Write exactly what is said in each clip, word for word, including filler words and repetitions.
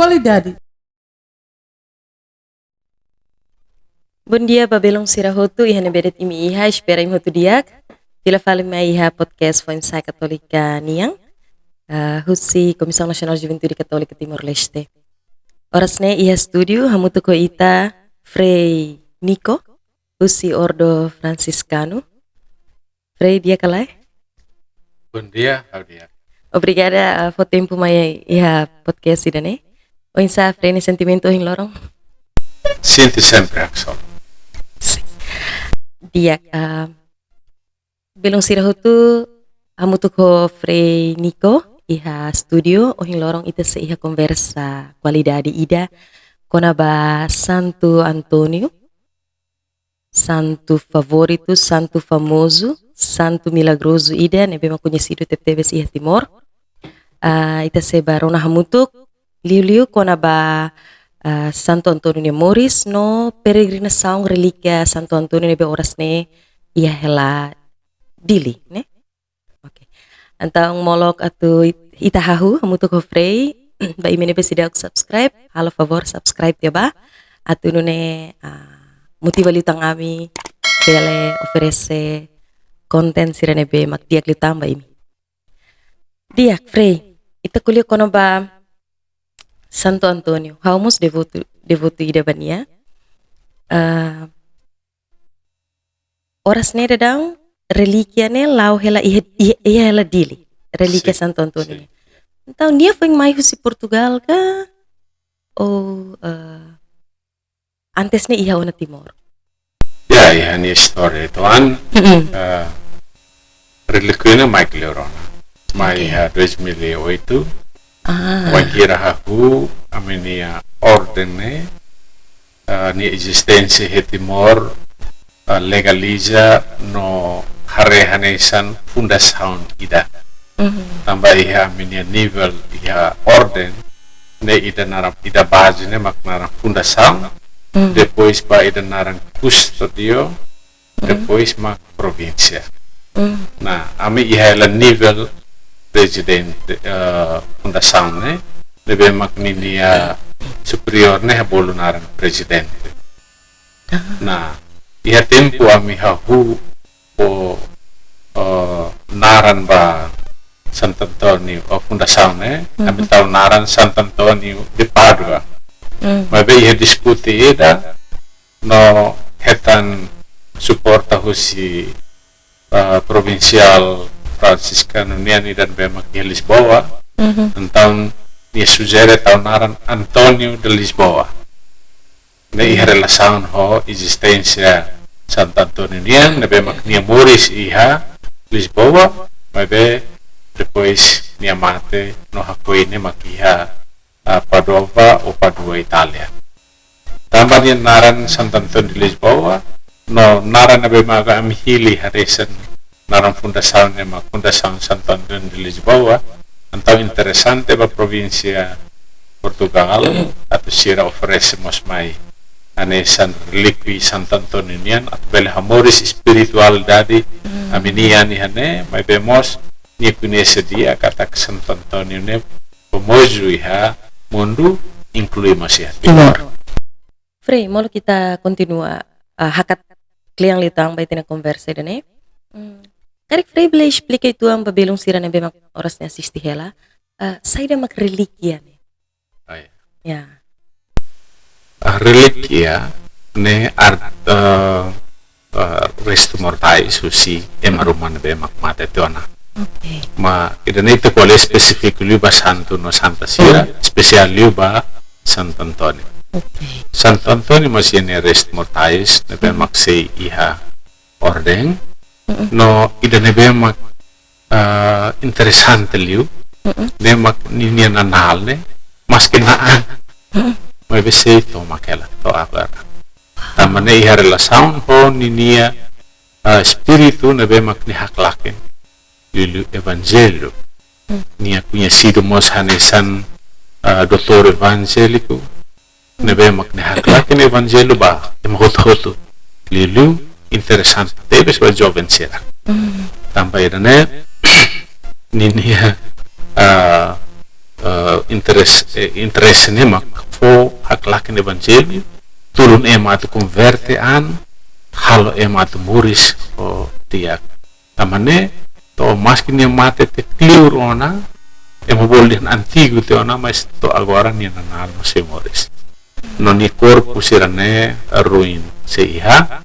Qualidade. Bondia ba belun sira hotu, iha ne'ebé de'it imi iha, espera imi hotu di'ak. Fila fali mai iha podcast Foin-Sa'e Katólika nian, ah, husi Komisaun Nasionál Juventude Katólika Timor-Leste. Oras ne'e iha estúdiu hamutuk ho ita Frei Nico, husi Ordo Fransiskanu. Frei, di'ak ka lae? Bondia, ha'u di'ak. Obrigada, ah, fó tempu mai iha podcast ida-ne'e. Oinsá Frei nia sentimentu ohin loron? Sente sempre, Axel. Di'ak, ah, belun sira hotu, hamutuk ho Frei Nico iha estúdiu, ohin loron ita sei iha konversa kualidade ida kona-ba Santu António, santu favoritu, santu famozu, santu milagrozu ida ne'ebé mak koñesidu tebetebes iha Timor. Ah, ita sei bá rona hamutuk liuliu kona-ba, ah, Santu António nia moris no peregrinasaun relíkia Santu António ne'ebé oras ne'e iha hela Dili, ne'e? Oke. Entaun molok atu it-, ita hahú hamutuk ho Frei, ba imi ne'ebé seidauk subscribe, halo favór subscribe tiha bá. Atu nune'e, ah, motiva liután ami bele oferese konten sira ne'ebé mak di'ak liután ba imi. Di'ak Frei, ita ko'alia kona-ba Santu António. Ha'u mós devotu, devotu ida ba nia. Ah, oras ne'e daudaun relíkia ne'e la'o hela iha, iha, iha hela Dili. Relíkia Sin, Santu António sin. Ne'e. Entaun nia foin mai husi Portugal ka? Ou, eh, antes ne'e iha ona Timor? Ya, iha nia istória uitoan, Mm-mm. eh, relíkia ne'e mai kleur ona. Mai Oke. iha dois mil e oito. Ah. Wainhira hahú, ami-nia orden ne'e, ah, nia ezisténsia iha Timor, ah, legaliza no haree hanesan fundasaun ida. Mhm. Tanba iha ami-nia nivel iha orden ne'e ida naran, ida baze ne'e mak naran fundasaun. Mhm. Depois ba ida naran kustódiu, Mhm. depois mak provínsia. Mhm. Nah, ami iha hela nivel prezidente, eh, fundasaun ne'e, ne'ebé mak ninia superiór ne'e bolu naran prezidente. Ah. Nah, iha tempu ami hahú fó, eh, naran ba Santo António, ou fundasaun ne'e, ami Mhm. tau naran Santo António de Pádua. Mhm. Maibé iha diskute ida, no hetan suporta husi, ah, provinsiál Fransiskanu nian ida ne'ebé mak iha Lisboa. Mhm. Entaun nia sujere tau naran António de Lisboa. Ne'e iha relasaun ho ezisténsia Santo António nian, ne'ebé mak nia moris iha Lisboa, maibé depois nia mate no hakoi ne'e mak iha, ah, Padova ou Pádua, Itália. Tanba nia naran Santo António de Lisboa, no naran ne'ebé mak ami hili hanesan naran fundasaun ne'e mak Fundasaun Santo António de Lisboa, entaun interesante ba provínsia Portugal, atu sira oferese mós mai hanesan relíkia Santo António nian, atu bele hamoris espiritualidade Mm. ami-nian iha ne'e, maibé mós nia koñese di'ak katak Santo António ne'e famozu iha mundu, inklui mós iha Timor. Timor. Frei, molok ita kontinua, ah, hakat kle'an liután ba ita-nia konversa ida-ne'e. Hmm. Karik Frei bele esplika uitoan ba belun sira ne'ebé mak oras ne'e asiste hela, ah, saida mak relíkia ne'e? Ah, ya. Ya. Ah, relíkia ne'e ar-, eh, eh, restu mortais husi ema ruma ne'ebé mak mate tiha ona. Oke. Maibé ida-ne'e ita ko'alia espesífiku liu ba santu no santa sira, Hmm. espesiál liu ba Santo António. Oke. Santo António mós iha nia restu mortais ne'ebé Hmm. mak sei iha orden. Hmm. No ida ne'ebé mak, ah, interesante liu, Hmm. ne'e mak ninia nanál ne'e, maski na'an, Hmm. maibé sei tomak hela, to'o agora. Tanba ne'e iha relasaun ho ninia, ah, espíritu ne'ebé mak nia haklaken liuliu evanjellu. Hmm. Nia koñesidu mós hanesan, ah, doutór evangéliku, ne'ebé mak nia haklaken evanjellu ba ema hotu-hotu. Liuliu interesante tebes ba joven sira. Hmm. Tanba ida-ne'e, ninia, ah, eh, interese, eh, interese ne'e mak fó haklaken evanjellu, tulun ema atu konverte an, halo ema atu moris ho di'ak. Tanba ne'e, to'o maski nia mate tiha kleur ona, ema bolu dehan antigu tiha ona, mas to'o agora nia nanál mós sei moris. No nia korpu sira-ne'e ruin sei iha.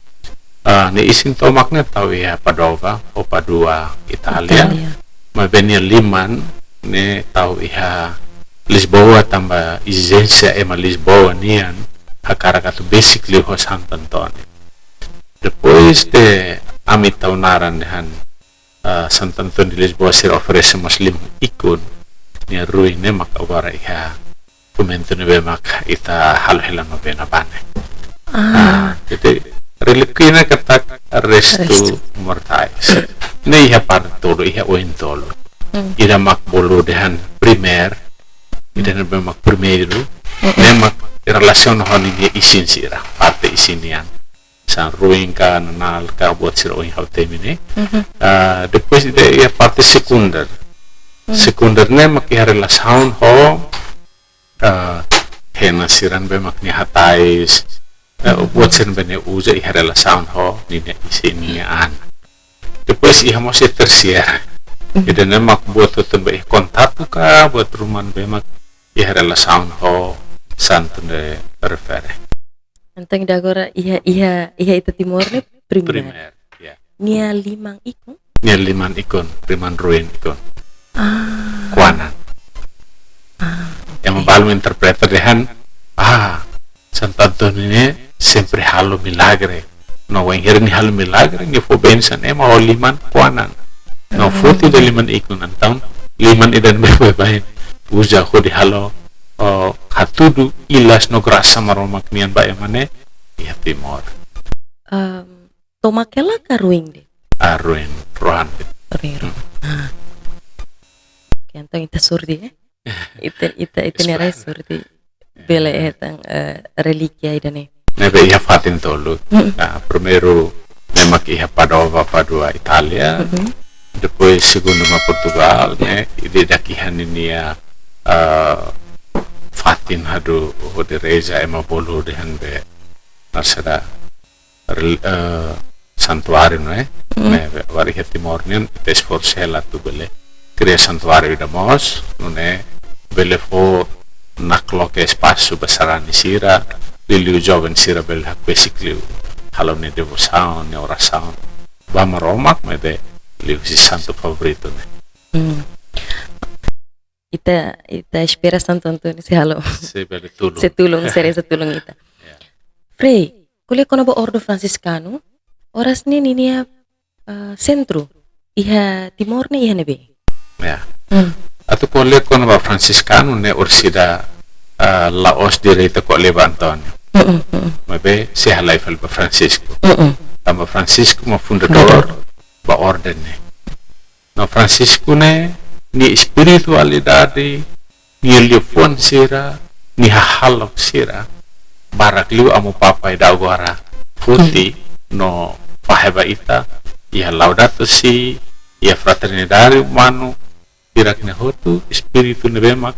Ah, nia isin tomak ne'e tau iha Padova ou Padua, Itália. Itália. Maibé nia liman ne'e tau iha Lisboa tanba ezijénsia ema Lisboa nian hakarak atu besik liu ho Santo António. Depois de ami tau naran dehan, ah, Santo António de Lisboa sira oferese mós liman ikun, nia ruin ne'e mak agora iha komentu ne'ebé mak ita halo hela novena ba ne'e. Ah. Ah, jadi relíkia ne'e katak restu, restu mortais. Ne'e iha parte tolu, iha oin tolu. Hmm. Ida mak bolu dehan primeiro, ida ne'ebé mak primeiru, ne'e mak relasiona ho ninia isin sira, parte isin nian. Hanesan ruin ka, nanál ka, buat sira ohin ha'u temi ne'e. Mhm. Ah, depois ida iha parte segundu. Mhm. Segundu ne'e mak iha relasaun ho, ah, hena sira ne'ebé mak nia hatais, eh, buat sira ne'ebé nia uza iha relasaun ho ninia isin, ninia an. Depois iha mós iha tersiéru. Mhm. Ida ne'e mak buat hotu ne'ebé iha kontatu ka, buat ruma ne'ebé mak iha relasaun ho santu ne'ebé refere. Entaun ida agora iha, iha, iha ita Timor ne'e primeiru. Primeiru, ya. Nia liman ikun? Nia liman ikun, liman ruin ikun. Ah. Kuanan. Ah, oke. Ema balu interpreta dehan, ah, Santo António ne'e sempre halo milagre. No wainhira nia halo milagre, nia fó bensaun ema ho liman kuanan. No, hmm, foti ida liman ikun, entaun liman ida ne'ebé baibain uza hodi halo, oh, hatudu ilas no grasa Maromak nian ba ema ne'e iha Timor. Em, tomak hela ka ruin de'it? Ah, ruin, rohan de'it. Ruin, rohan. Hmm. Ah. Oke, entaun ita sorte, eh? Ita, ita, ita-nia rai sorte bele hetan, eh, relíkia ida-ne'e. Ne'ebé iha fatin tolu. Mm-mm. Ah, primeiru ne'e mak iha Padova, Padua, Itália. Mm-mm. Depois segundu mak Portugal, ne'e, ida-idak iha ninia, ah, fatin hadu hodi reza, ema bolu dehan be, naran saida, rel-, eh, santuáriu, no é? Mm. Ne'ebé agora iha Timor nian, ita esforsu hela atu bele kria santuáriu ida mós, nune'e bele fó nakloke espasu ba sarani sira, liuliu joven sira bele hakbesik liu halo nia devosaun, nia orasaun ba Maromak, maibé liuhusi santu favoritu ne'e. Mm. Ita, ita espera Santo António sei halo. Sei bele tulun. Sei tulun, sei reza tulun ita. Ya. Frei, ko'alia kona-ba Orden Fransiskanu, oras ne'e ninia, eh, sentru iha Timor ne'e iha ne'ebé? Ya. Hmm. Atu ko'alia kona-ba Fransiskanu ne'e orsida, eh, la'ós direta ko'alia ba António. Mm, mm, mm. Maibé sei halai fali ba Francisco. Mm, mm. Tanba Francisco mak fundadór, fundadór ba orden ne'e. No Francisco ne'e, nia espiritualidade, nia liafuan sira, nia hahalok sira, barak liu Amu Papa ida agora foti, hmm, no fahe ba ita, iha Laudato Si, iha Fraternidade Humana, hirak ne'e hotu, espíritu ne'ebé mak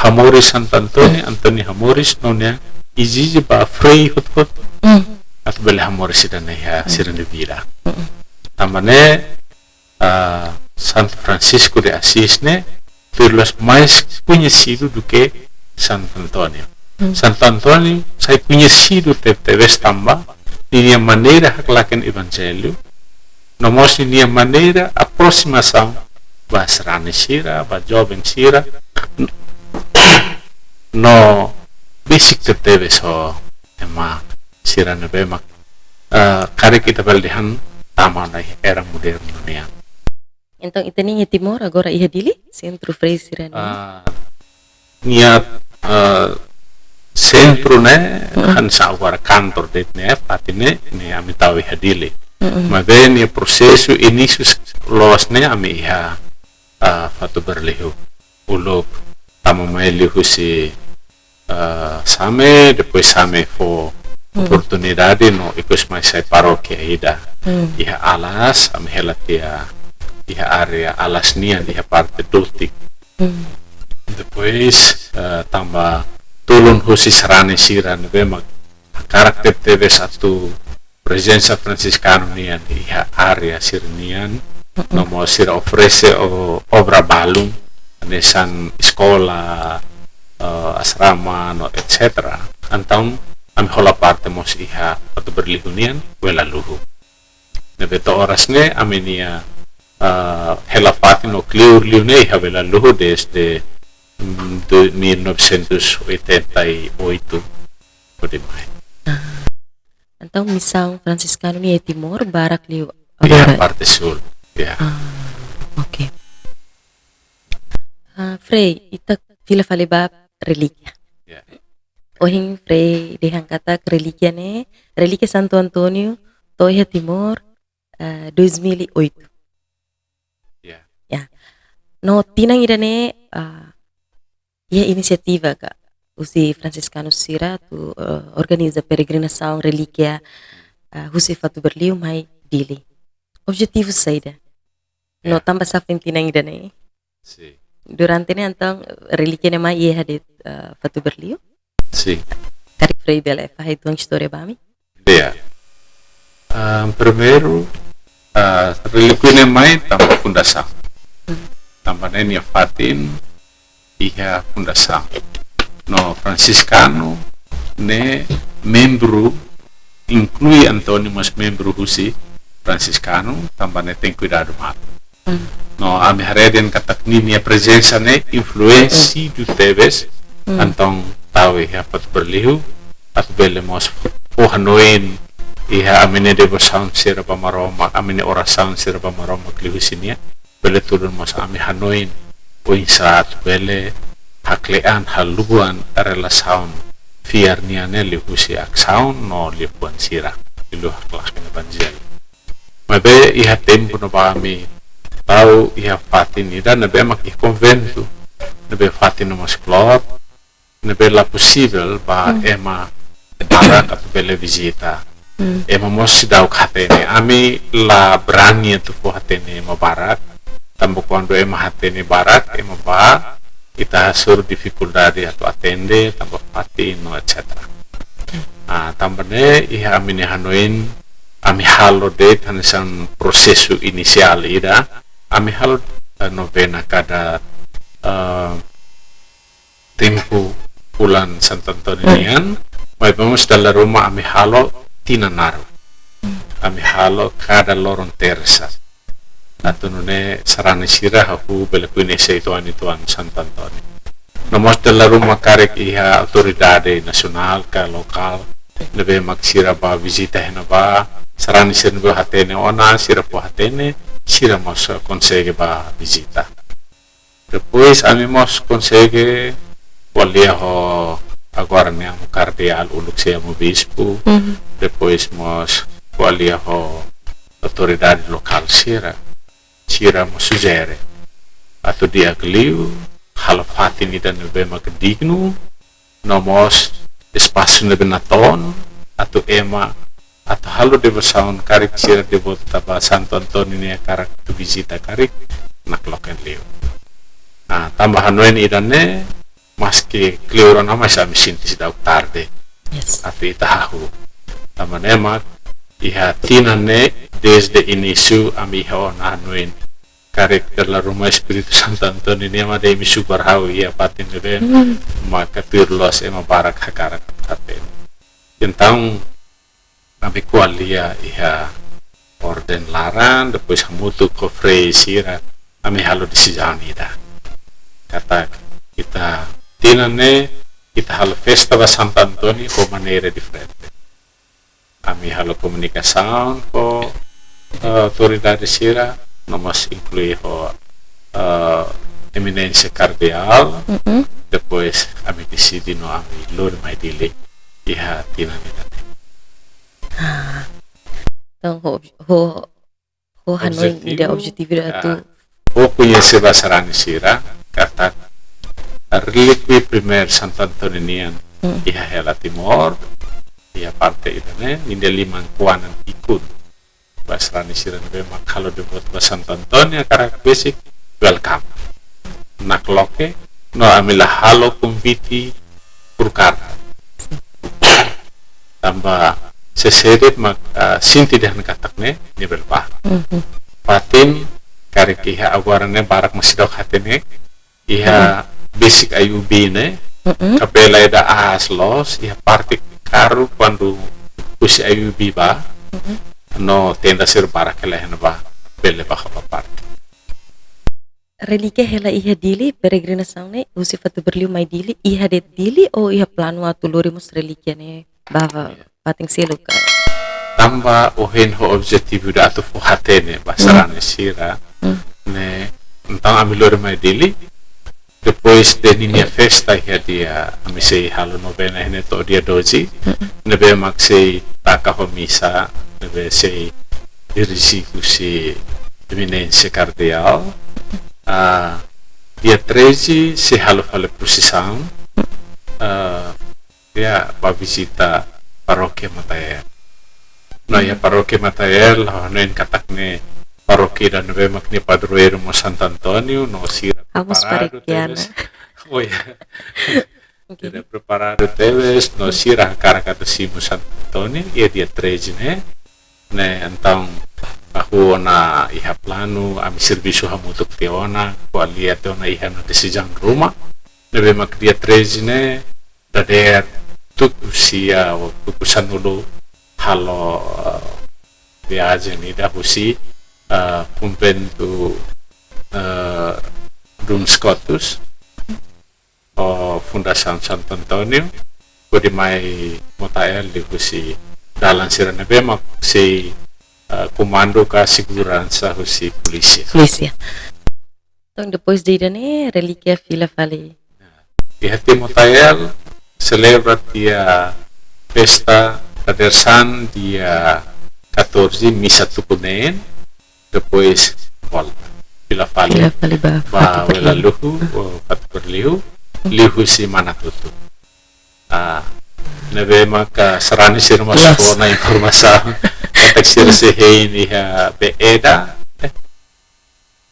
hamoris Santo António, António hamoris, no nia ezije ba frei hotu-hotu, hmm, atu bele hamoris ida-ne'e iha, hmm, sira-nia vida. Hmm. Tanba ne'e, ah, Santo Francisco de Assis ne'e, tuir loloos mais koñesidu do que Santo António. Hmm. Santo António sai koñesidu te-, tebes tanba ninia maneira haklaken evanjellu, no mós ninia maneira aproximasaun ba sarani sira, ba joven sira, no besik tebetebes ho ema sira ne'ebé mak, eh, karik ita bele dehan tama ona iha era modernu nian. Entaun, ita-nia Timor agora iha Dili, sentru frei sira-ne'e? Ah, nia, eh, sentru ne'e, mm-mm, hanesan agora kantor de'it ne'e, fatin ne'e, ne'e ami tau iha Dili. Mm-mm. Maibé nia prosesu inísiu loos ne'e ami iha, ah, Fatuberliu. Uluk tama mai liuhusi, ah, Same, depois Same fó, hmm, oportunidade no ikus mai sai parókia ida. Hmm. Iha Alas, ami hela tiha iha área Alas nian, iha parte Dotik. Hmm. Depois, eh, tanba tulun husi sarani sira ne'ebé mak hakarak tebetebes atu prezensa Fransiskanu nian iha área sira-nian, no mós sira oferese o obra balun, hanesan eskola, eh, asrama, no et cetera. Entaun, ami hola parte mós iha Fatuberliu nian, Vila Luhu. Ne'ebé to'o oras ne'e, ami-nia, eh, hela fatin no kleur liu ne'e iha Vila Luhu desde, mm, do, mil novecentos e oitenta e oito hodi mai. Entaun, misaun Fransiskanu nian iha Timor barak liu. Ya, agora parte sul. Ya. Ah, oke. Ah, Frei, ita fila fali ba relíkia. Ya. Ohin Frei dehan katak relíkia ne'e, relíkia Santo António to'o iha Timor, ah, dois mil e oito. Ya. Ya. No tinan ida-ne'e, ah, iha inisiativa ka husi Fransiskanu sira atu, eh, organiza peregrinasaun relíkia, eh, husi Fatuberliu mai Dili. Objetivu saida? No, ya, tanba sá foin tinan ida-ne'e? Sin. Durante ne'e entaun relíkia ne'e mai iha de'it, eh, Fatuberliu? Sin. Karik Frei bele fahe uitoan istória ba ami? Ya. Ah, primeiru, ah, relíkia ne'e mai tanba fundasaun. Tanba ne'e nia fatin iha fundasaun. No Fransiskanu ne'e membru, inklui António mós membru husi Fransiskanu, tanba ne'e tenke kuidadu malu. No ami haree dehan katak ninia prezensa ne'e influénsia tebes, entaun tau iha Fatuberliu, atu bele mós fó hanoin iha ami-nia devosaun sira ba Maromak, ami-nia orasaun sira ba Maromak liuhusi nia, bele tulun mós ami hanoin oinsá atu bele hakle'an haluan relasaun fiar nian ne'e liuhusi asaun no liafuan sira, liuliu haklaken evanjellu. Maibé iha tempu ne'ebá ami tau iha fatin ida ne'ebé mak iha konventu, ne'ebé fatin ne'e mós kloot, ne'ebé la posivel ba ema barak atu bele vizita. Ema mós seidauk hatene. Ami la brani atu fó hatene ema barak. Tanba kuandu ema hatene barak, ema bá, ita hasoru difikuldade atu atende, tanba fatin no et cetera. Ah, tanba ne'e, iha ami-nia hanoin, ami halo de'it hanesan prosesu inisiál ida, ami halo, eh, novena kada, eh, tempu fulan Santo António nian, maibé mós dala ruma ami halo tinan naruk. Ami halo kada loron tersa. Atu nune'e sarani sira hahú bele koñese uitoan-uitoan Santo António. No mós dala ruma karik iha autoridade nasionál ka lokál ne'ebé mak sira bá vizita iha ne'ebá, sarani sira ne'ebé hatene ona, sira fó hatene, sira mós konsege bá vizita. Depois ami mós konsege ko'alia ho agora ne'e ami kardeál uluk sei ami bispu. Depois mós ko'alia ho autoridade lokál sira. Sira mós sujere atu di'ak liu halo fatin ida ne'ebé mak dignu, no mós espasu ne'ebé natoon atu ema atu halo devosaun karik sira devotu ba Santo António nia karik atu vizita karik nakloken liu. Ah, tanba hanoin ida-ne'e, maski kleur ona mas ami sente seidauk tarde. Yes. Atu ita hahú. Tanba ne'e mak iha tinan ne'e desde inísiu ami iha ona hanoin karik dala ruma Espíritu Santo António nian mak dehan imi subar ha'u iha fatin ne'ebé maka tuir loos ema barak hakarak hatene. Entaun, ami ko'alia iha orden laran, depois hamutuk ho frei sira, ami halo desizaun ida. Katak ita tinan ne'e, ita halo festa ba Santo António ho maneira diferente. Ami halo komunikasaun ho, eh, autoridade sira, no mós inklui ho, eh, eminénsia kardeál. Depois ami deside no ami lori mai Dili iha tinan ida-ne'e. Ah. Entaun, ho, ho, ho hanoin ida, objetivu ida atu, ah, ho koñese ba sarani sira katak relíkia primeiru Santo António nian iha hela Timor, iha parte ida-ne'e, nia liman kuanan ikun. Ba sarani sira ne'ebé mak halo devotu ba Santo António, hakarak besik, welcome. Nakloke, no ami la halo konvite por karta. Tanba sé-sé de'it mak, ah, sente dehan katak ne'e, ne'e bele bá. Mhm. Fatin karik iha agora ne'e barak mak seidauk hatene, iha, mhm, besik I U B ne'e, mhm, kapela ida aas loos, iha parte karuk kuandu husi I U B bá, mhm, no tenda sira barak hela iha ne'ebá, bele bá ha'u bá parte. Relíkia hela iha Dili, peregrinasaun ne'e, husi Fatuberliu mai Dili, iha de'it Dili, ou iha planu atu lori mós relíkia ne'e bá, bá, iya, fatin seluk ka? Tanba ohin ho objetivu ida atu fó hatene ba, hmm, sarani sira, hmm, ne'e, entaun ami lori mai Dili, depois de ninia, hmm, festa iha dia, ami sei halo novena iha ne'e to'o dia doze, hmm, ne'ebé mak sei taka ho misa, ne'ebé sei dirije husi Eminénsia Kardeál. Ah, dia treze sei halo fali prosisaun, ah, ya, bá vizita Parókia Matael. No, iha Parókia Matael, ha'u hanoin katak ne'e parókia ida ne'ebé mak nia padroeiru mós Santo António, no sira, ah, mós preparadu parokiana tebes. Oh, ya. Oke. Sira preparadu tebes, no, hmm, sira hakarak atu simu Santo António, iha dia treze ne'e. Ne'e, entaun, ha'u ona iha planu, ami servisu hamutuk tiha ona, ko'alia tiha ona iha ona desizaun ruma. Ne'ebé mak dia treze ne'e, dadeer tuku sia, ou tuku sanulu halo, eh, viajen ida husi, eh, konventu, eh, Duns Scotus, ho Fundasaun Santo António, hodi mai Matael liuhusi dalan sira ne'ebé mak sei, eh, komandu ka seguransa husi polísia. Polísia. Entaun, depois de ida-ne'e, relíkia fila fali. Iha Matael, selebra tiha festa dadeer-saan dia katorze, misa tuku neen, depois volta. Fila fali. Fila fali bá, bá Fatuberliu. Welaluhu, ou Fatuberliu, liuhusi Manatutu. Ah, ne'ebé maka sarani sira mós, yes, fó ona informasaun. Katak sira, hmm, sei hein iha Bee Eda. Eh,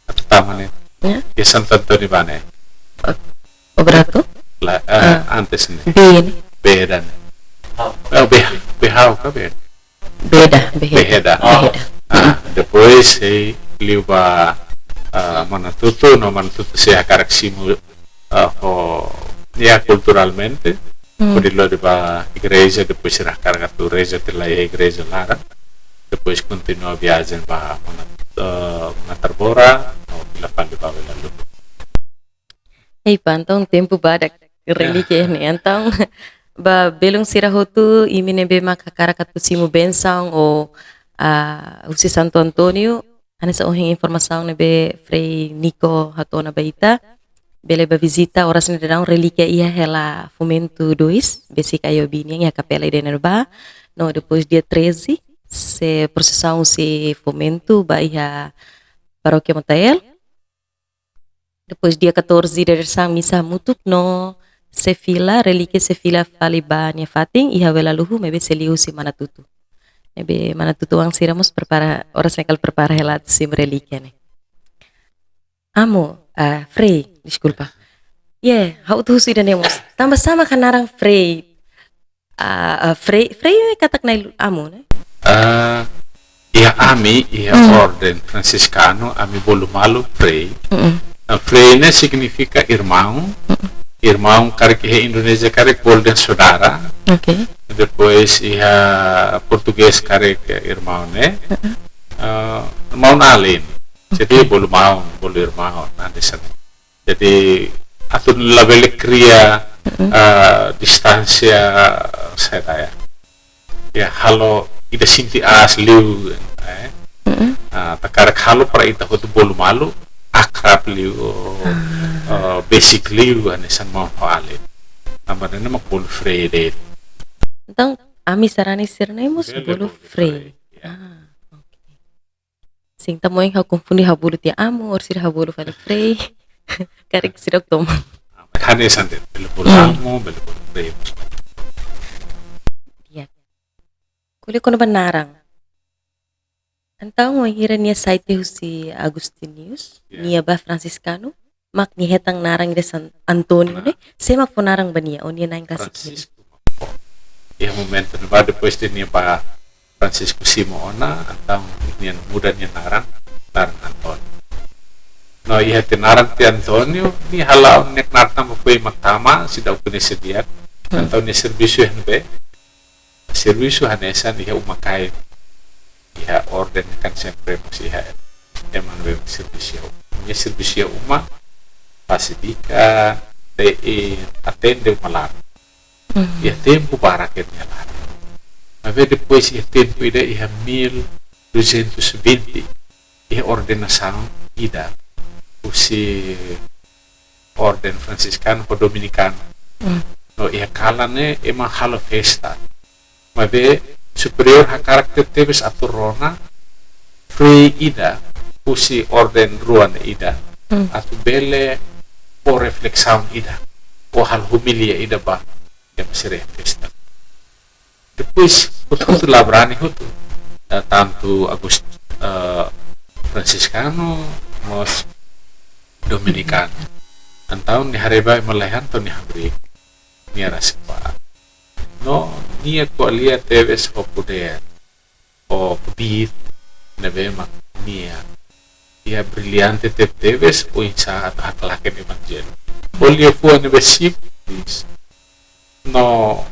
atu tama ne'e. Ya. Iha Santo António bá ne'e. O-, Obrato? La, eh, ah, antes ne'e. Bee ne'e. Bee Eda ne'e. Oh, Bee, Bee Hau ka Bee Eda? Bee Eda, Bee Eda. Bee Eda. Bee Eda. Ah, depois sei liu bá, ah, Manatutu, no Manatutu sei hakarak simu, ah, ho, ya, kulturalmente. Hmm. Hodi lori bá igreja, depois sira hakarak atu reza tiha lai iha igreja laran. Depois kontinua viajen bá Manat-, eh, Matarbora, no fila fali bá Welaluhu. Ei, pá, entaun tempu badak, ya, relíkia ne'e. Entaun, ba belun sira hotu, imi ne'ebé mak hakarak atu simu bensaun ou, ah, husi Santo António, hanesan ohin informasaun ne'ebé Frei Nico hato'o ona ba ita, bele bá vizita oras ne'e daudaun relíkia iha hela Fomento dois, besik I U B nian iha kapela ida ne'ebá. No, depois dia treze, sei prosisaun husi Fomento bá iha Parókia Matael. Depois dia katorze dadeer-saan misa hamutuk no sei fila, relíkia sei fila fali ba nia fatin iha Welaluhu, maibé sei liuhusi Manatutu. Maibé Manatutu-oan sira mós prepara, oras ne'e kala prepara hela atu simu relíkia ne'e. Amu, ah, Frei, deskulpa. Ya, ha'u atu husu ida-ne'e mós. Tanba sá mak naran Frei? Ah, ah, Frei, Frei ne'e katak naran amu, ne'e? Ah, iha ami, iha, hmm, orden Fransiskanu, ami bolu malu Frei. Mm-mm. Ah, Frei ne'e signifika irmaun. Mm-mm. Irmaun karik iha Indonézia karik bolu dehan sodara. Oke. Depois iha portugés karik irmaun ne'e. Mm-mm. Ah, maun-alin. Jadi, oke, bolu maun, bolu irmaun, nah, di sana. Jadi, atu labele kria, mm-mm, ah, distánsia, saida ya. Ya, halo ida sente aas liu, eh. Mm-mm. Ah, hakarak halo para ita hotu bolu malu, akrab liu, ah, ah, besik liu, hanesan maun ho alin. Tanba ne'e mak bolu Frei de'it. Entaun, ami sarani sira-ne'e mós bele bolu, bolu Frei. Frei, ya. Ah, oke. Sin, tanba ohin ha'u konfunde, ha'u bolu tiha amu, orsida ha'u bolu fali Frei. Karik seidauk toman. Hanesan de'it, bele bolu, hmm, amu, bele bolu Frei. Ya. Ko'alia kona-ba naran. Entaun, wainhira nia sai tiha husi Agustinius, ya, nia ba Fransiskanu, mak nia hetan naran ida San Antonio ne'e, sé mak fó naran ba nia, ou nia na'in rasik hili? Francisco. Iha momentu ne'ebá, depois de nia ba Francisco simu ona, entaun nia muda nia naran, naran Antonio. No iha tiha naran tiha Antonio, nia hala'o nia naran tanba foin mak tama, seidauk koñese di'ak. Entaun nia servisu iha ne'ebé? Servisu hanesan iha uma-kain, iha orden kan sempre mós iha ema ne'ebé servisu iha uma. Nia servisu iha uma, fase bika, te, eh, atende uma laran. Iha tempu barak nia laran. Maibé depois iha tempu ida iha mil duzentos e vinte, iha ordenasaun ida husi orden Fransiskanu ho Dominikanu. No iha kalan ne'e ema halo festa. Maibé superiór hakarak tebes atu rona frei ida husi orden rua ne'e ida. Atu bele fó reflesaun ida, fó halo humilha ida ba ema sira iha festa. Depois, hotu-hotu la brani hotu. Eh, tantu August, eh, Fransiskanu, mós Dominikanu. Entaun nia haree ba ema laiha, entaun nia hamriik, nia rasik bá. No nia ko'alia tebes ho podér, ho kbiit ne'ebé mak nia iha, brillante tebetebes oinsá atu haklaken evanjellu. Ho liafuan ne'ebé simples, no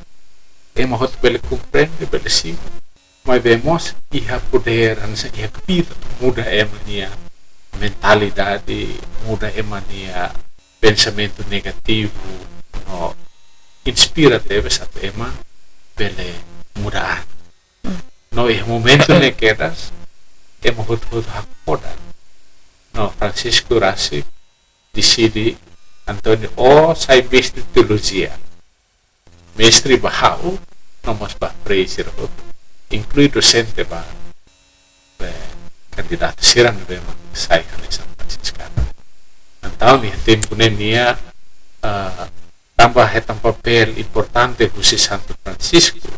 ema hotu bele komprende, bele simu. Maibé mós iha podér, hanesan iha kbiit atu muda ema nia mentalidade, muda ema nia pensamentu negativu, no inspira tebes atu ema bele muda an. No iha momentu ne'e kedas, ema hotu-hotu hakfodak. No Francisco rasik deside, Antonio, ó sai mestre teolojia. Mestre ba ha'u, no mós ba frei sira hotu, inklui dosente ba, eh, kandidatu sira ne'ebé mak sai hanesan Fransiskanu. Entaun iha tempu ne'e nia, ah, tanba hetan papél importante husi Santu Francisco.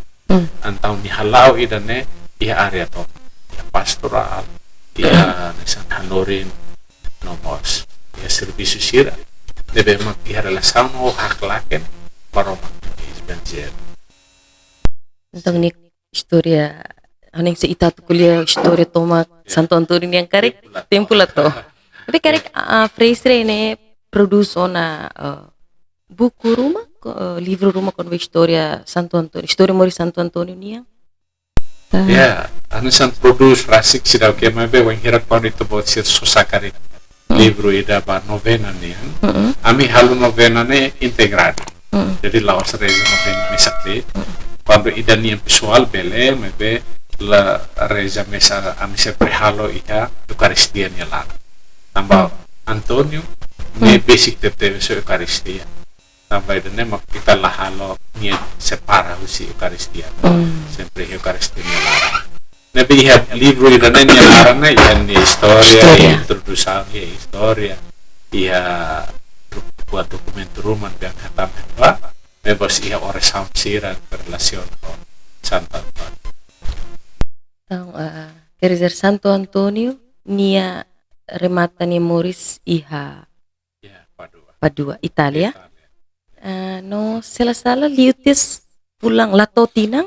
Entaun nia hala'o ida-ne'e iha área tomak, iha pastorál, iha hanesan hanorin, no mós iha servisu sira ne'ebé mak iha relasaun ho haklaken Maromak nia evanjellu. Entaun nia istória, hanesan ita atu ko'alia istória tomak Santu António nian karik, tempu la to'o. Tapi karik, ah, frei sira ne'e prodús ona, ah, buku ruma, ko-, eh, livru ruma kona-ba istória Santu António, istória moris Santu António nian? Ya, hanesan prodús rasik seidauk, maibé wainhira kuandu ita-boot sira sosa karik livru ida ba novena nian, ami halo novena ne'e integradu. Jadi la'ós reza novena mesak de'it. Kuandu ida-nian pesoál bele, maibé la reza mesak, ami sempre halo iha Eukaristia nia laran. Tanba António ne'e besik tebetebes ho Eukaristia. Tanba ida-ne'e mak ita la halo nia separa husi Eukaristia. Sempre iha Eukaristia nia laran. Ne'ebé iha livru ida-ne'e nia laran ne'e, iha nia istória, iha introdusaun, iha istória, iha buat dokumentu ruma ne'ebé hatama ba, maibé iha orasaun sira relasiona ho Santu António. Entaun, eh, quer dizer, Santu António nia remata nia moris iha Ya, Padua. Padua, Itália. Itália. Eh, no, se la sala, liu tiha fulan la to'o tinan.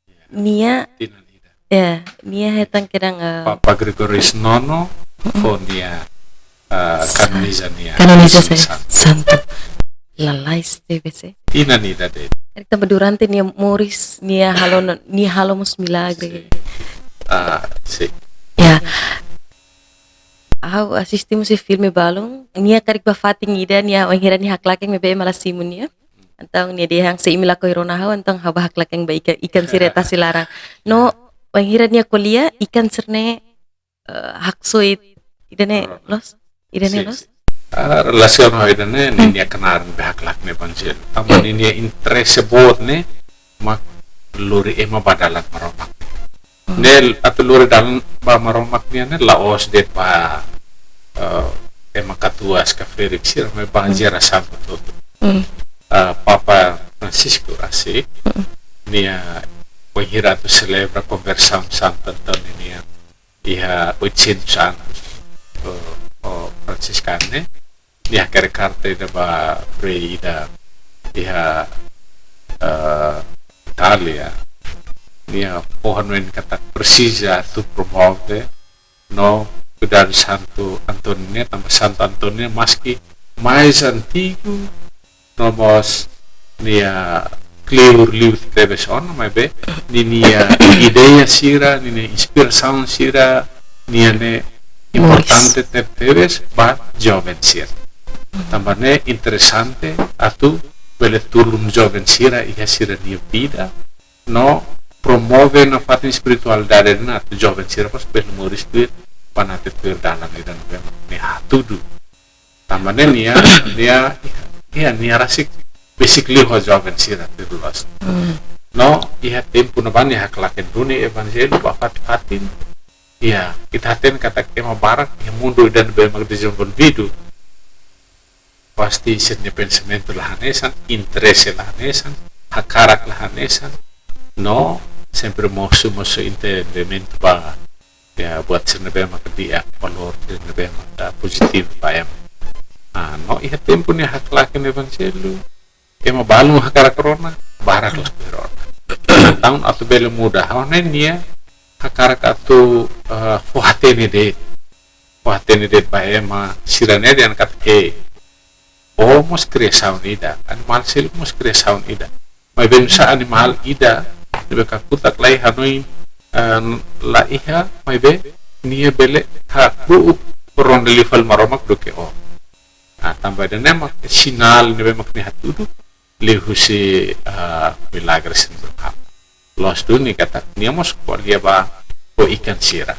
Ya. Nia, tinan ida. Ya, nia hetan kedan, eh, Papa Gregorius Nono fó nia, eh, kanoniza nia, kanoniza santu. Lalais tebes. Tinan ida de'it. Karik tanba durante nia moris, nia halo no, nia halo mós milagre. Ah, sí. Ya. Ha'u asisti mós filme balun, nia karik ba fatin ida, nia wainhira nia haklaken maibé ema la simu nia. Entaun nia dehan se imi lakohi rona ha'u, entaun ha'u ba haklaken ba ikan, ikan sira iha tasi laran. No, wainhira nia ko'alia, ikan sira-ne'e, eh, haksoit, ida-ne'e loos? Ida-ne'e loos? Ah, relasiona ho ida-ne'e, ninia knaar ne'ebé haklaken evanjellu. Tanba ninia interese boot ne'e mak lori ema ba dalan Maromak. Ne'e atu lori dalan ba Maromak nian ne'e la'ós de'it ba, eh, ema katuas ka ferik sira, maibé ba jerasaun hotu-hotu. Eh, Papa Francisco rasik, nia wainhira atu selebra konversaun Santu António nian iha oitocentos anos, o, o Franciscano, ne'e? nia hakerek karta ida ba frei ida iha, eh, Itália. Nia fó hanoin katak presiza atu promove no kuidadu Santu António ne'e, tanba Santu António maski mais antigu, no mós nia kleur liu tebes ona, maibé ninia ideia sira, ninia inspirasaun sira, nia ne'e importante tebetebes ba joven sira. Tanba ne'e interesante atu bele tulun joven sira iha sira-nia vida, no promove nafatin espiritualidade ne'e atu joven sira mós bele moris tuir, banate tuir dalan ida ne'ebé nia hatudu. Tanba ne'e nia, nia, nia, nia rasik besik liu ho joven sira tuir loos. No iha tempu ne'ebá nia haklaken duni evanjellu ba fatin-fatin. Ita hatene katak ema barak iha mundu ida ne'ebé mak dezenvolvidu, pasti sira-nia pensamentu la hanesan, interese la hanesan, hakarak la hanesan, no sempre mosu, mosu entendimentu ba, ya, buat sira ne'ebé mak di'ak, valór sira ne'ebé mak pozitivu ba ema. Ah, no iha tempu nia haklaken evanjellu, ema balun hakarak rona, barak la rona. Entaun atu bele muda, ha'u hanoin nia hakarak atu, eh, fó hatene de'it, fó hatene de'it ba ema sira-ne'e dehan katak, eh, ó mós kriasaun ida, animál seluk mós kriasaun ida. Maibé nusá animál ida ne'ebé kakutak lai hanoin, eh, la iha, maibé nia bele hakru'uk rona liu fali Maromak duké ó. Ah, tanba ida-ne'e mak sinál ne'ebé mak nia hatudu liuhusi, ah, milagre sira ne'ebé. Loos duni katak nia mós ko'alia ba ho ikan sira.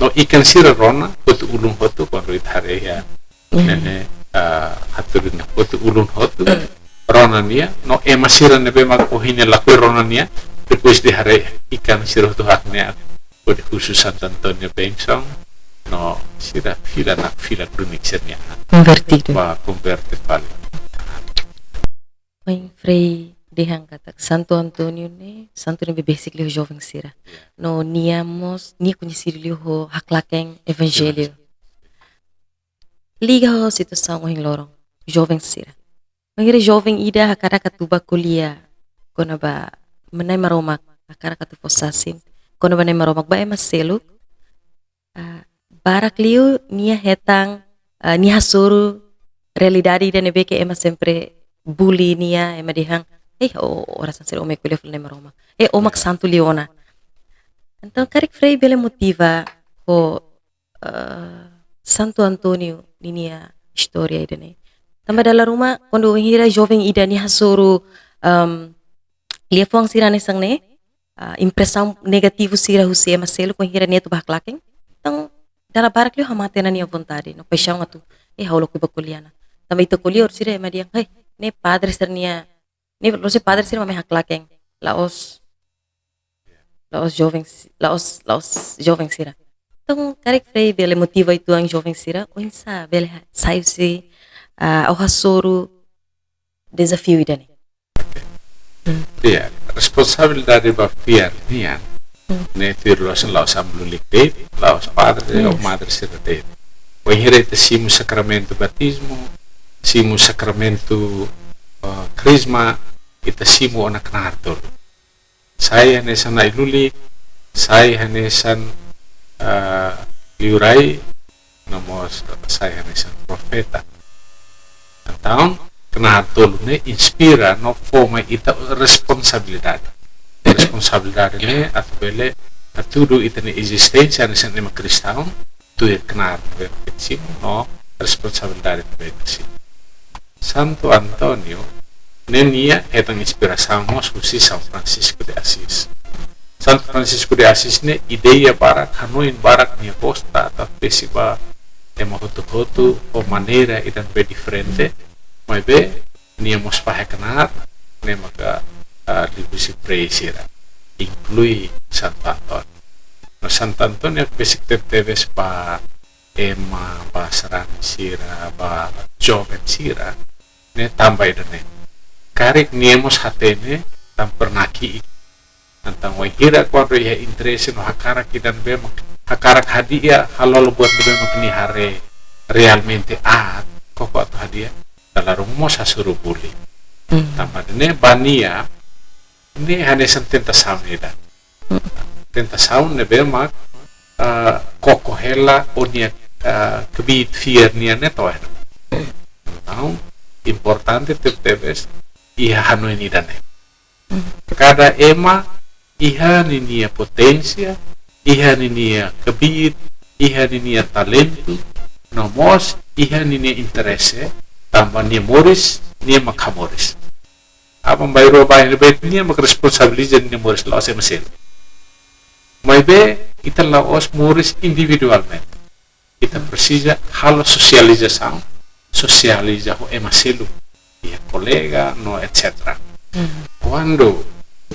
No ikan sira rona, hotu ulun hotu, kuandu ita haree iha ne'e, ah, hatudu ne'e, hotu ulun hotu rona nia, no ema sira ne'ebé mak ohin ne'e lakohi rona nia, depois de haree ikan sira hotu hakne'ak, hodi husu Santo António bensaun, no sira fila nakfilak duni sira-nia an. Konvertidu. Ba konverte fali. Ohin frei dehan katak Santo António ne'e santu ne'ebé besik liu joven sira. No nia mós, nia koñesidu liu ho haklaken evanjellu. Liga ho situasaun ohin loron, joven sira. Bainhira joven ida hakarak atu bá ko'alia kona-ba Nai Maromak, hakarak atu fó sasin kona-ba Nai Maromak ba ema seluk, ah, barak liu nia hetan, ah, nia hasoru realidade ida ne'ebé ke ema sempre bully nia, ema dehan, "Eh, ó, ó rasik sira ó mai ko'alia fali Nai Maromak. Eh, ó mak santu liu ona." Entaun, karik frei bele motiva ho, eh, Santo António ninia istória ida-ne'e. Tanba dala ruma, kuandu bainhira joven ida nia hasoru, em, liafuan sira hanesan ne'e, ah, impresaun negativu sira husi ema seluk bainhira nia atu bá haklaken. Entaun, dala barak liu hamate ona nia vontade, no paixaun atu, eh, ha'u lakohi bá ko'alia ona. Tanba ita ko'alia orsida ema dehan, "Hei, ne'e padre sira-nia, ne'e la'ós padre sira mak mai haklaken, la'ós, la'ós joven si-, la'ós, la'ós joven sira." Entaun, karik frei bele motiva uitoan joven sira, oinsá bele ha-, sai husi, ah, ó hasoru dezafiu ida-ne'e. Iya, responsabilidade ba fiar nian. Ne'e tuir loos la'ós amu-lulik de'it, la'ós padre ou madre sira de'it. Bainhira ita simu sakramentu batizmu, simu sakramentu, eh, krizma, ita simu ona knaar tolu. Sai hanesan ai-lulik, sai hanesan, eh, liurai, no mós sai hanesan profeta. Entaun, knaar tolu ne'e inspira no fó mai ita responsabilidade. Responsabilidade ne'e atu bele hatudu ita-nia ezisténsia hanesan ema kristaun, tuir knaar ne'ebé mak ita simu no responsabilidade ne'ebé mak ita simu. Santo António ne'e nia hetan inspirasaun mós husi São Francisco de Assis. Santo Francisco de Assis ne'e ideia barak, hanoin barak nia gosta atu fesi ba ema hotu-hotu ho maneira ida ne'ebé diferente, maibé nia mós fahe knaar, ne'e maka, ah, liuhusi frei sira, inklui Santo António. No Santo António besik tebetebes ba ema, ba sarani sira, ba joven sira, ne'e tanba ida-ne'e. Karik nia mós hatene, tanba pernah ki'ik. Entaun bainhira kuandu iha interese no hakarak ida ne'ebé mak, hakarak hadi'a, hala'o buat ne'ebé mak nia haree realmente aat, koko atu hadi'a, dala ruma mós hasoru bully. Tanba ne'e ba nia, ne'e hanesan tentasaun ida. Tentasaun ne'ebé mak, ah, koko hela o-nia, ah, kbiit fiar nian ne'e to'o iha. Entaun, importante tebetebes iha hanoin ida-ne'e. Kada ema iha ninia poténsia, iha ninia kbiit, iha ninia talentu, no mós iha ninia interese, tanba nia moris, nia mak hamoris. Aban-bainrua ba ne'ebé nia mak responsabiliza nia moris, la'ós ema seluk. Maibé ita la'ós moris individualmente. Ita presiza halo sosializasaun, sosializa ho ema seluk, iha kolega, no et cetera. Kuandu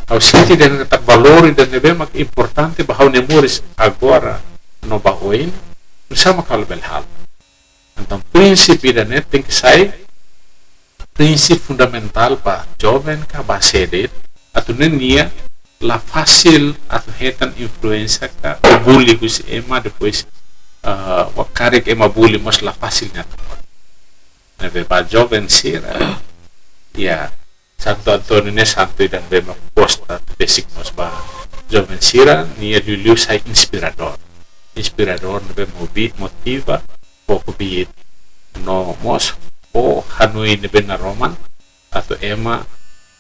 ha'u sente dehan katak valór ida ne'ebé mak importante ba ha'u-nia moris agora no ba oin, nu'usá mak ha'u labele halo. Entaun, prinsípiu ida-ne'e tenke sai prinsípiu fundamentál ba joven ka ba sé de'it, atu nune'e nia la fasil atu hetan influénsia ka bully husi ema, depois, ah, karik ema bully mós la fasil nia atu. Ne'ebé ba joven sira, ya, Santo António ne'e santu ida ne'ebé mak gosta atu besik mós ba joven sira, nia liuliu sai inspiradór. Inspiradór ne'ebé movi-, motiva, fó kbiit, no mós fó hanoin ne'ebé naroman, atu ema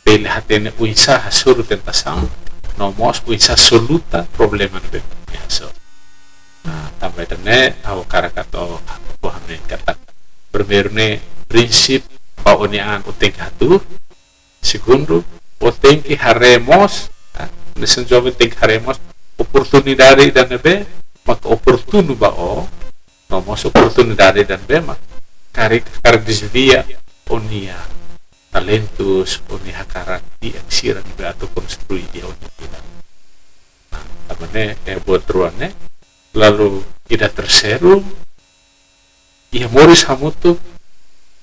bele hatene oinsá hasoru tentasaun, no mós oinsá soluta problema ne'ebé mak nia hasoru. Nah, tanba ida-ne'e ha'u hakarak atu fó hanoin katak, primeiru ne'e, prinsípiu ba o-nia an o tenke hatuur. Segundu, o tenke haree mós, ah, hanesan joven tenke haree mós oportunidade ida ne'ebé mak oportunu ba o, no mós oportunidade ida ne'ebé mak karik, karik dezvia o-nia talentus, o-nia hakarak di'ak sira ne'ebé atu konstrui iha o-nia vida. Nah, tanba ne'e, eh, buat rua ne'e, lalu ida terseiru, iha moris hamutuk,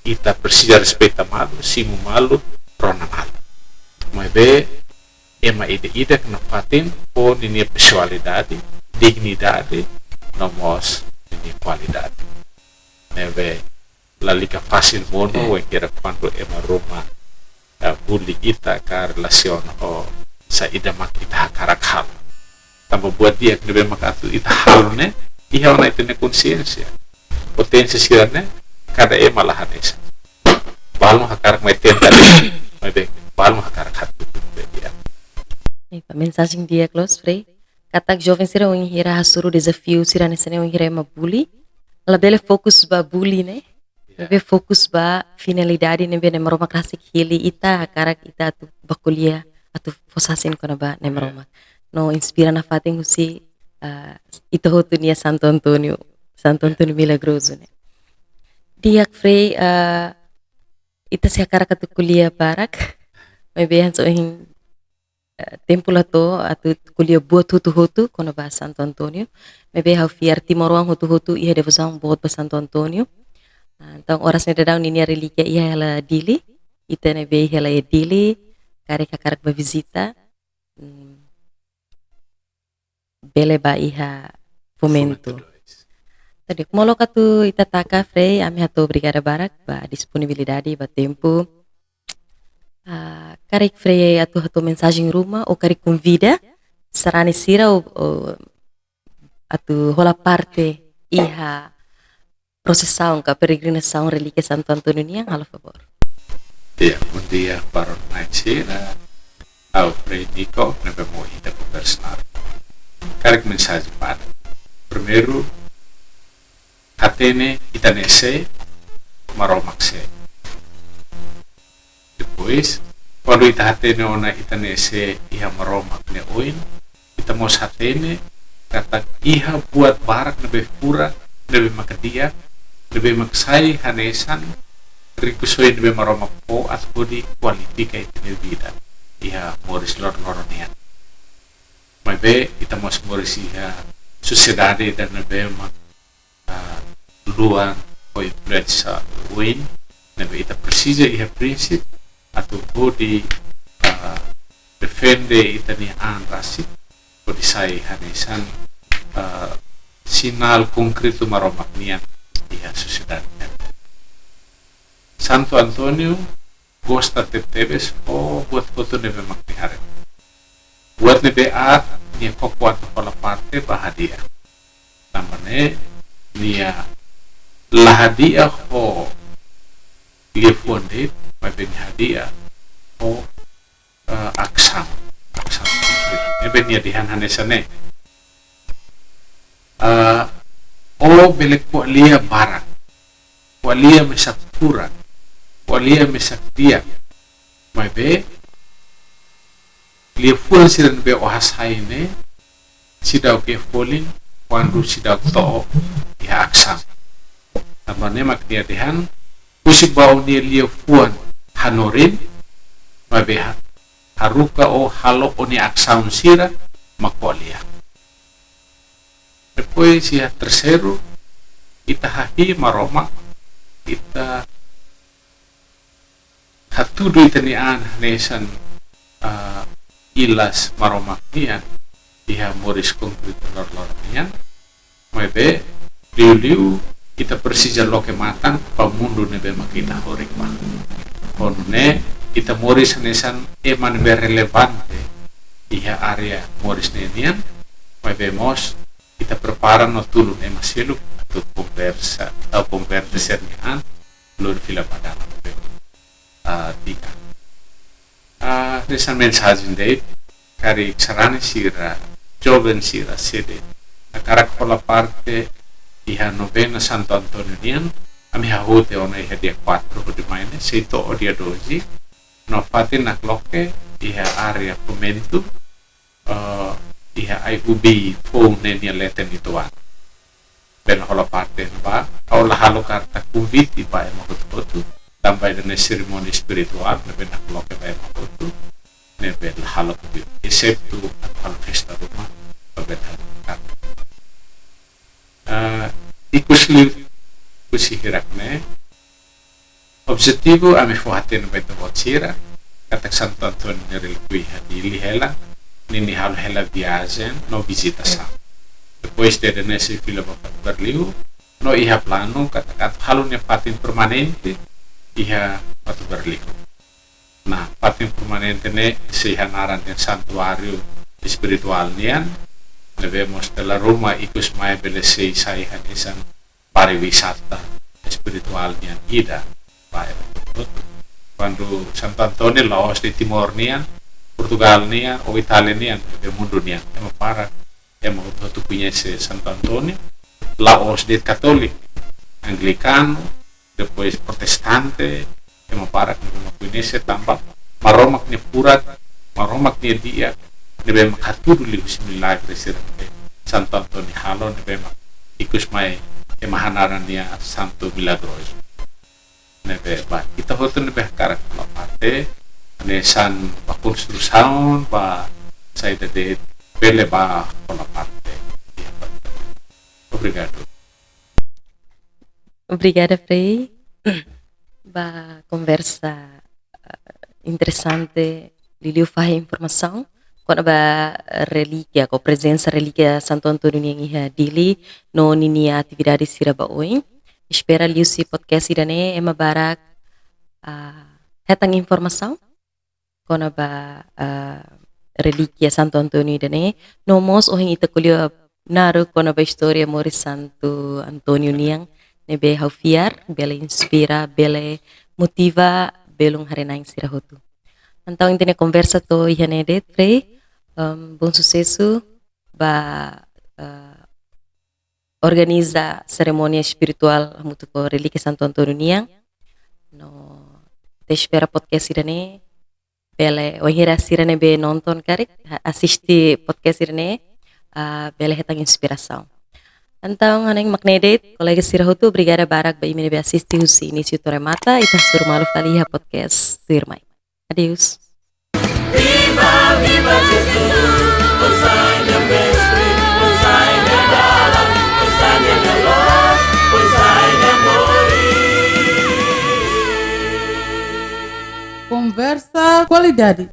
ita presiza respeita malu, simu malu, rona malu. Maibé, ema ida-idak nafatin ho ninia pesoalidade, dignidade, no mós ninia kualidade. Ne'ebé lalika fasil monu, wainhira kuandu ema ruma, eh, bully ita ka relasiona ho saida mak ita hakarak halo. Tanba buat di'ak ne'ebé mak atu ita halo ne'e, iha ona ita-nia konsiénsia. Poténsia sira-ne'e, kada ema la hanesan. Balun hakarak mai tenta, maibé balun hakarak hatudu. Ne'e di'ak. Ne'e ba mensajen di'ak loos, Frei. Katak joven sira wainhira hasoru dezafiu sira hanesan ne'e, wainhira ema bully, labele fokus ba bully ne'e. Ya. Maibé fokus ba finalidade ne'ebé Nai Maromak rasik hili ita, hakarak ita atu bá ko'alia, atu fó sasin kona-ba Nai Maromak. No inspira nafatin husi, ah, ita hotu nia Santo António, Santo António Milagroso ne'e. Di'ak, Frei, ah, ita sei hakarak atu ko'alia barak, maibé hanesan ohin, eh, tempu la to'o atu ko'alia buat hotu-hotu kona-ba Santo António. Maibé ha'u fiar timoroan hotu-hotu iha devosaun boot ba Santo António. Ah, entaun, oras ne'e daudaun ninia relíkia iha hela Dili. Ita ne'ebé iha hela iha Dili, karik hakarak bá vizita, hmm, bele bá iha Fomento. Fomento dois. Entaun, molok atu ita taka, Frei, ami hato'o obrigada barak ba disponibilidade, ba tempu. Ah, karik Frei atu hato'o mensajen ruma, ou karik konvida sarani sira, ou, ou atu hola parte iha prosesaun ka peregrinasaun relíkia Santo António nian, halo favór. Ya, bondia para os nain sira. Ha'u Frei Nico, ne'ebé mak ohin ita konversa. Karik mensajen badak. Primeiru, hatene ita-nia sé, Maromak sé. Depois, kuandu ita hatene ona ita-nia sé iha Maromak nia oin, ita mós hatene katak iha buat barak ne'ebé furak, ne'ebé mak di'ak, ne'ebé mak sai hanesan rikusoin ne'ebé Maromak fó atu hodi kualifika ita-nia vida iha moris loroloron nian. Maibé ita mós moris iha sosiedade ida ne'ebé mak, ah, luan ho influénsia oin, ne'ebé ita presiza iha prinsípiu atu hodi, ah, defende ita-nia an rasik, hodi sai hanesan, ah, sinál konkretu Maromak nian iha sosiedade nian. Santo António gosta tebetebes ho buat hotu ne'ebé mak nia haree. Buat ne'ebé aat nia koko atu hola parte ba hadi'a. Tanba ne'e nia la hadi'a ho liafuan de'it, maibé nia hadi'a ho, eh, asaun. Asaun konkretu. Ne'ebé nia dehan hanesan ne'e. Eh, ó bele ko'alia barak. Ko'alia mesak furak. Ko'alia mesak di'ak. Maibé liafuan sira ne'ebé ó hasai ne'e seidauk iha folin kuandu seidauk to'o iha asaun. Tanba ne'e mak nia dehan, husik ba ó-nia liafuan hanorin, maibé ha-, haruka ó halo ó-nia asaun sira mak ko'alia. Depois iha terseiru, ita hahi'i Maromak, ita hatudu ita-nia an hanesan, ah, ilas Maromak nian, iha moris konkretu loroloron nian. Maibé, liuliu, ita presiza loke matan ba mundu ne'ebé mak ita horik ba. Ho nune'e, ita moris hanesan ema ne'ebé relevante iha área moris ne'e nian, maibé mós, ita prepara no tulun ema seluk atu konversa, tau konverte sira-nia an, lori fila ba dalan ne'ebé, ah, di'ak. Ah, hanesan mensajen de'it, karik sarani sira, joven sira, sé de'it hakarak hola parte iha novena Santo António nian, ami hahú tiha ona iha dia kuatru hodi mai ne'e, sei to'o dia doze, no fatin nakloke iha área Fomento, eh, iha ai-ubi foun ne'e nia leten uitoan. Bele hola parte ne'ebá, ha'u la halo karta konvite ba ema hotu-hotu, tanba ida-ne'e serimónia espirituál, ne'ebé nakloke ba ema hotu, ne'ebé la halo konvite, exetu atu halo festa ruma, ne'ebé la halo karta. Ah, ikus liu husi hirak-ne'e, objetivu ami fó-hatene ba ita-boot sira katak Santo António nia relíkia iha Dili hela, ninia halo hela viajen no vizitasaun. Depois de ida-ne'e sei fila ba Fatuberliu, no iha planu katak atu halo nia fatin permanente iha Fatuberliu. Nah, fatin permanente ne'e sei hanaran dehan santuáriu espirituál nian, ne'ebé mós dala ruma ikus mai bele sei sai hanesan pariwisata espirituál nian ida ba ema hotu-hotu. Kuandu Santo António la'ós de'it Timor nian, Portugál nian, ou Itália nian, de mundu nian, ema barak, ema hotu-hotu koñese Santo António, la'ós de'it katóliku, anglikanu, depois protestante, ema barak ne'ebé mak koñese tanba Maromak nia furak, Maromak nia di'ak, ne'ebé mak hatudu liuhusi milagre sira ne'ebé Santo António halo, ne'ebé mak ikus mai ema hanaran nia Santo Milagroso. Ne'ebé ba ita hotu ne'ebé hakarak hola parte, hanesan ba konstrusaun, ba saida de'it, bele ba hola parte. Obrigadu. Obrigada, Frei, ba konversa, eh, interesante, liuliu fahe informasaun kona-ba relíkia, ka prezensa relíkia Santo António nian iha Dili, no ninia atividade sira ba oin. Espera liuhusi podcast ida-ne'e ema barak, ah, hetan informasaun kona-ba, ah, relíkia Santo António ida-ne'e. No mós ohin ita ko'alia naruk kona-ba istória moris Santo António nian, ne'ebé ha'u fiar bele inspira, bele motiva belun haree-na'in sira hotu. Entaun ita-nia konversa to'o iha ne'e de'it, Frei, em, bom susesu ba, eh, organiza serimónia espirituál hamutuk ho relíkia Santo António nian. No ita espera podcast ida-ne'e bele, wainhira sira ne'ebé nonton karik, ha-, asiste podcast ida-ne'e, ah, bele hetan inspirasaun. Entaun, ha'u hanoin mak ne'e de'it, kolega sira hotu, obrigada barak ba imi ne'ebé asiste husi inísiu to'o remata, ita hasoru malu fali iha podcast tuirmai. Adeus. Viva, viva Jesus, Messias mestre, Messias dalan, Messias luz, Messias moris. Konversa kualidade.